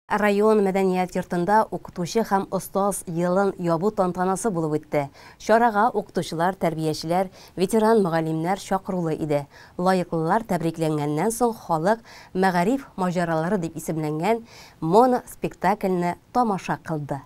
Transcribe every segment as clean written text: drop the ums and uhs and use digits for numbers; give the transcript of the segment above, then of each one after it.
Район мәдәният йортында Укытучы һәм остаз елын ябу тантанасы булып үтте. Чарага укытучылар, тәрбиячеләр, ветеран мөгаллимнәр чакырулы иде. Лаеклылар тәбрикләнгәннән соң халык Мәгариф маҗаралары дип исемләнгән моноспектакльне тамаша кылды.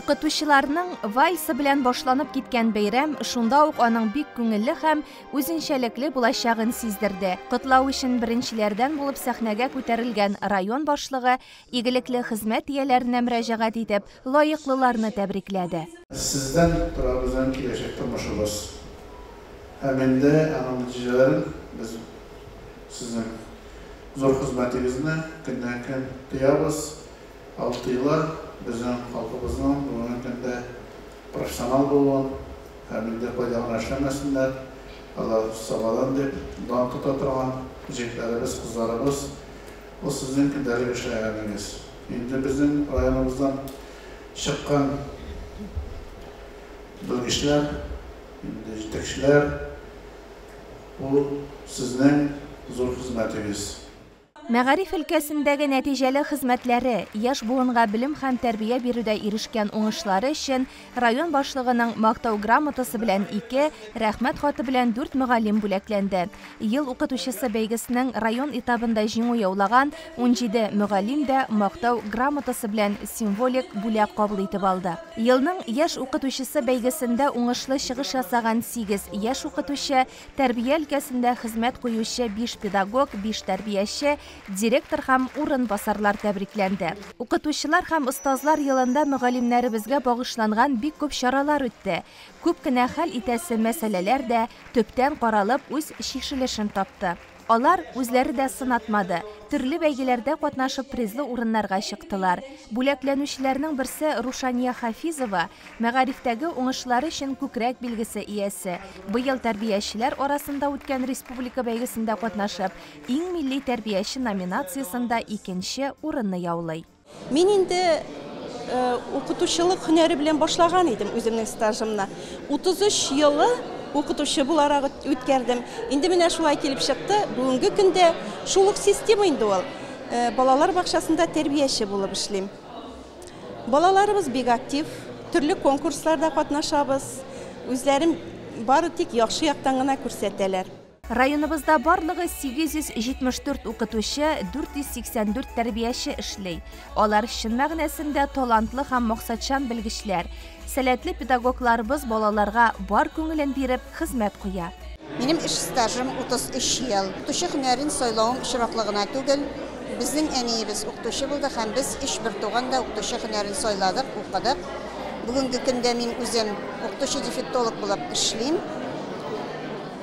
Укытучыларның вальсы белән башланып киткән бәйрәм шунда ук аның бик күңелле һәм үзенчәлекле булачагын сиздерде. Котлау өчен беренчеләрдән булып сәхнәгә күтәрелгән район башлыгы игелекле хезмәт ияләренә мөрәҗәгать итеп, лаеклыларны тәбрикләде. Сездән тора безнең киләчәк тормышыбыз. Һәм инде аның нәтиҗәләрен без сезнең зур хезмәтегезне көннән-көн тоябыз. Алтыйлы безнең халкыбызның бүгенге көндә профессионал булуын һәм инде кайда гына эшләмәсеннәр, алар Сабадан дип дан тота торган җегетләребез, кызларыбыз, ул сезнең көндәлек эшләгәнегез. Инде безнең районыбыздан чыккан белгечләр, инде җитәкчеләр, ул сезнең зур хезмәтегез. Мәгариф өлкәсендәге нәтиҗәле хезмәтләре, яшь буынга белем һәм тәрбия бирүдә ирешкән уңышлары өчен район башлыгының Мактау грамотасы белән ике, Рәхмәт хаты белән дүрт мөгаллим бүләкләнде. Ел укытучысы бәйгесенең район этабында җиңү яулаган 17 мөгаллим дә Мактау грамотасы белән символик бүләк кабул итеп алды. Елның яшь укытучысы бәйгесендә уңышлы чыгыш ясаган сигез яшь укытучы, Тәрбия өлкәсендә хезмәт куючы биш педагог, биш тәрбияче, директор һәм урынбасарлар тәбрикләнде. Укытучылар һәм остазлар елында мөгаллимнәребезгә багышланган бик күп чаралар үтте. Күп кенә хәл итәсе мәсьәләләр дә, төптән каралып, үз чишелешен тапты. Алар үзләре дә сынатмады, төрле бәйгеләрдә катнашып призлы урыннарга чыктылар. Бүләкләнүчеләрнең берсе Рушания Хафизова, Мәгарифтәге уңышлары өчен күкрәк билгесе иясе. Быел тәрбиячеләр арасында үткән республика бәйгесендә катнашып, Иң милли тәрбияче номинациясендә икенче урынны яулый. Мин инде укытучылык һөнәре белән башлаган идем үземнең стажымны. 33 елы укытучы буларак үткәрдем. Инде менә шулай килеп чыкты, бүгенге көндә шул ук система инде ул. Балалар бакчасында тәрбияче булып эшлим. Балаларыбыз бик актив, төрле конкурсларда катнашабыз. Үзләрен бары тик яхшы яктан гына күрсәтәләр. Районыбызда барлыгы 874 укытучы, 484 тәрбияче эшли. Алар чын мәгънәсендә талантлы һәм максатчан белгечләр. Сәләтле педагогларыбыз балаларга бар күңелен биреп хезмәт куя. Минем эш стажым 33 ел. Укытучы һөнәрен сайлавым очраклы гына түгел. Безнең әниебез укытучы булды һәм без өч бертуган да укытучы һөнәрен сайладык, укыдык. Бүгенге көндә мин үзем укытучы-дефектолог булып эшлим.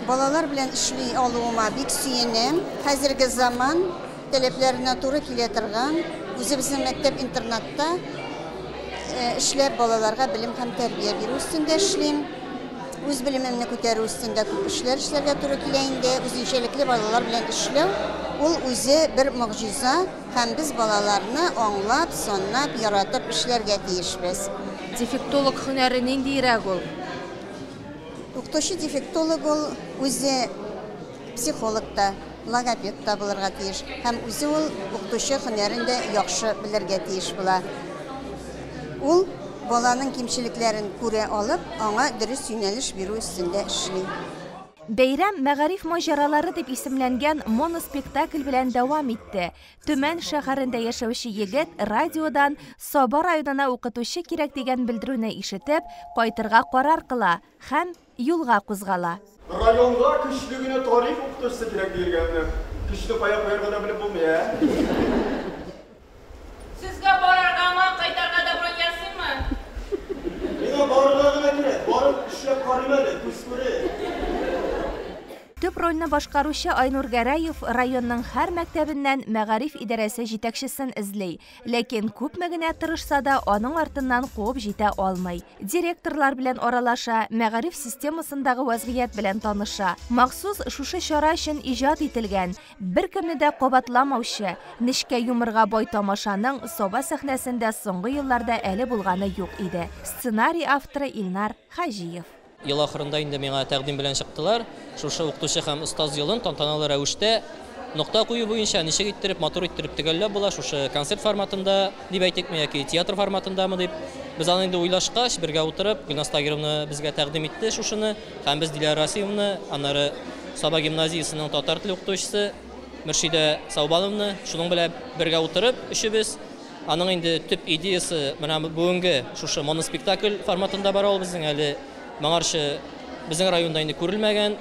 Балалар белән эшли алуыма бик сөенәм. Хәзерге заман таләпләренә туры килә торган үзебезнең мәктәп-интернатта эшләп балаларга белем һәм тәрбия бирү өстендә эшлим. Үз белемемне күтәрү өстендә күп эшләр эшләргә туры килә инде. Үзенчәлекле балалар белән эшләү ул үзе бер могҗиза һәм без балаларны аңлап, санап, яратып эшләргә тиешбез. Дефектолог һөнәре ниндиерәк ул? Укытучы-дефектолог ул үзе психолог та, логопед та булырга тиеш һәм үзе ул укытучы һөнәрен дә яхшы белергә тиеш була. Ул баланың кимчелекләрен күрә алып, аңа дөрес юнәлеш бирү өстендә эшли. Бәйрәм Мәгариф маҗаралары дип исемләнгән моноспектакль белән дәвам итте. Төмән шәһәрендә яшәүче егет радиодан Саба районына укытучы кирәк дигән белдерүне ишетеп, кайтырга карар кыла һәм юлга кузгала. Районга көчле генә тарих укытучысы кирәк диелгәнме? Көчне кая куярга да белеп булмый, ә? Сезгә барыргамы, кайтарга да бронь ясыйммы? Миңа барырга гына кирәк, барып эшләп карыйм әле, күз күрер. Төп роль. рольне башкаручы Айнур Гәрәев районның һәр мәктәбеннән мәгариф идарәсе җитәкчесен эзли. Ләкин күпме генә тырышса да, аның артыннан куып җитә алмый. Директорлар белән аралаша, мәгариф системасындагы вазгыять белән таныша. Махсус шушы чара өчен иҗат ителгән, беркемне дә кабатламаучы, нечкә юморга бай тамашаның Саба сәхнәсендә соңгы елларда әле булганы юк иде. Сценарий авторы Илнар Хаҗиев. Ел ахырында инде миңа тәкъдим белән чыктылар. Шушы укытучы һәм остаз елын тантаналы рәвештә нокта кую буенча ничек иттереп, матур иттереп төгәлләп була, шушы концерт форматында дип әйтикме яки театр форматындамы дип. Без аны инде уйлашкач, бергә утырып, Гөлназ Тагировна безгә тәкъдим итте шушыны, һәм без Диләрә Расимовна, аннары Саба гимназиясенең татар теле укытучысы Мөршидә Саубановна, шуның белән бергә утырып, өчебез. Аның инде төп идеясы менә бүгенге шушы моноспектакль форматында бара ул безнең әле моңарчы безнең районда инде күрелмәгән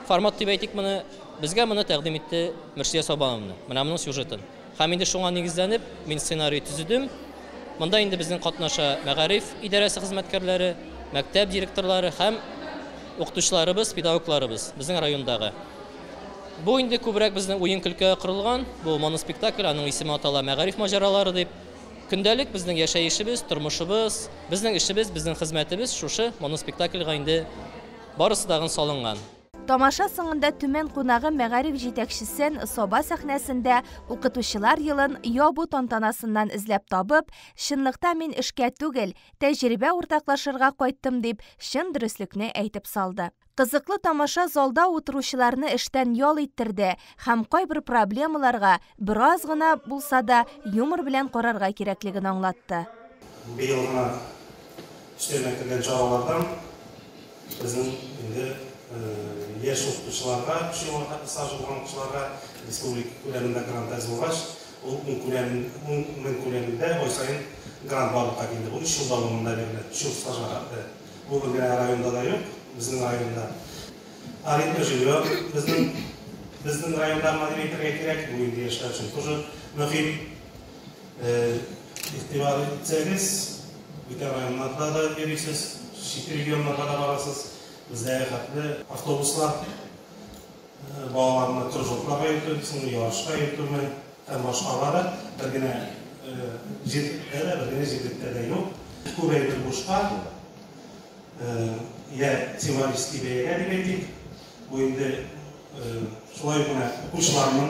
формат дип әйтик моны. Безгә моны тәкъдим итте Мөршидә Саубановна. Менә моның сюжетын. Һәм инде шуңа нигезләнеп мин сценарий төзедем. Монда инде безнең катнаша мәгариф идарәсе хезмәткәрләре, мәктәп директорлары һәм укытучыларыбыз, педагогларыбыз безнең райондагы. Бу инде күбрәк безнең уен-көлкегә корылган, бу моноспектакль, аның исеме атала Мәгариф маҗаралары дип. Көндәлек безнең яшәешебез, тормышыбыз, безнең эшебез, безнең хезмәтебез шушы моноспектакльгә инде барысы тагын салынган. Тамаша соңында Төмән кунагы мәгариф җитәкчесен Саба сәхнәсендә укытучылар елын ябу тантанасыннан эзләп табып, чынлыкта мин эшкә түгел, тәҗрибә уртаклашырга кайттым дип, чын дөреслекне әйтеп салды. Кызыклы тамаша залда утыручыларны эштән ял иттерде һәм кайбер проблемаларга бераз гына булса да юмор белән карарга кирәклеген аңлатты. Быел гына өстәмә кергән чаралардан безнең инде яшь укытучыларга, өч елга хәтле стаж булган укытучыларга республика күләмендә грант әз булгач, ул 10 мең күләмендә ай саен грант барлыкка килде. Бу 3 ел дәвамында бирелә, 3 ел стажга хәтле. Бу бер генә районда да юк, безнең районда. Арендный жилье безнең районда гына дип әйтергә кирәк, бу инде яшьләр өчен тоже мөһим. Игътибар итсәгез, бүтән районнарда да йөрисез, чит регионнарга да барасыз. Бездә хәтле автобуслар балаларны кружокларга йөртү, ярышка йөртүме һәм башкалары бер генә җирлектә дә, бер генә җирлектә дә юк. Күп әйбер бушка, я символический бәягә дип әйтик. Бу инде шулай ук менә укучыларның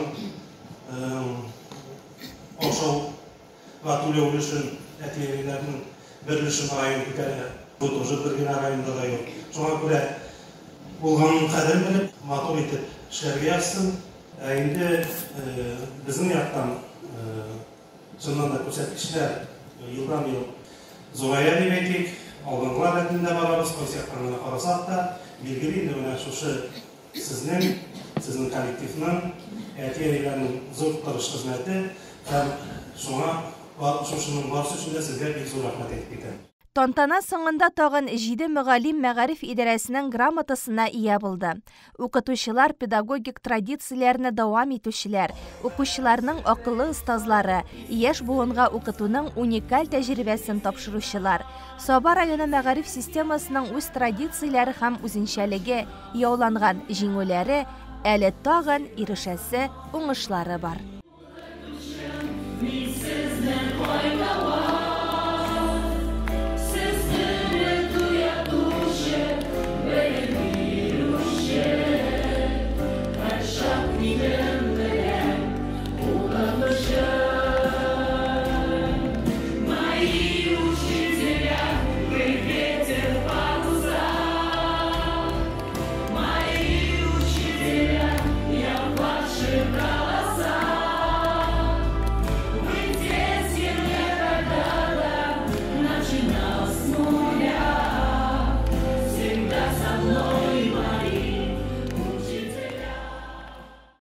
ашауга түләү өлешен, әти-әниләрнең бер өлешен район күтәрә. Бу тоже бер генә районда да юк. Шуңа күрә булганын кадерен белеп, матур итеп эшләргә язсын. Ә инде безнең яктан чыннан да күрсәткечләр елдан-ел зурая дип әйтик. Алдынгылар рәтендә барабыз, кайсы яктан гына карасак та, билгеле инде менә шушы сезнең коллективның, әти-әниләрнең зур тырыш хезмәте һәм шуңа шушының барысы өчен дә сезгә бик зур рәхмәт әйтеп китәм. Тантана соңында тагын 7 мөгаллим мәгариф идарәсенең грамотасына ия булды. Укытучылар педагогик традицияләрне дәвам итүчеләр, укучыларның акыллы остазлары, яшь буынга укытуның уникаль тәҗрибәсен тапшыручылар. Саба районы мәгариф системасының үз традицияләре һәм үзенчәлеге, яуланган җиңүләре, әле тагын ирешәсе уңышлары бар. Мин сезне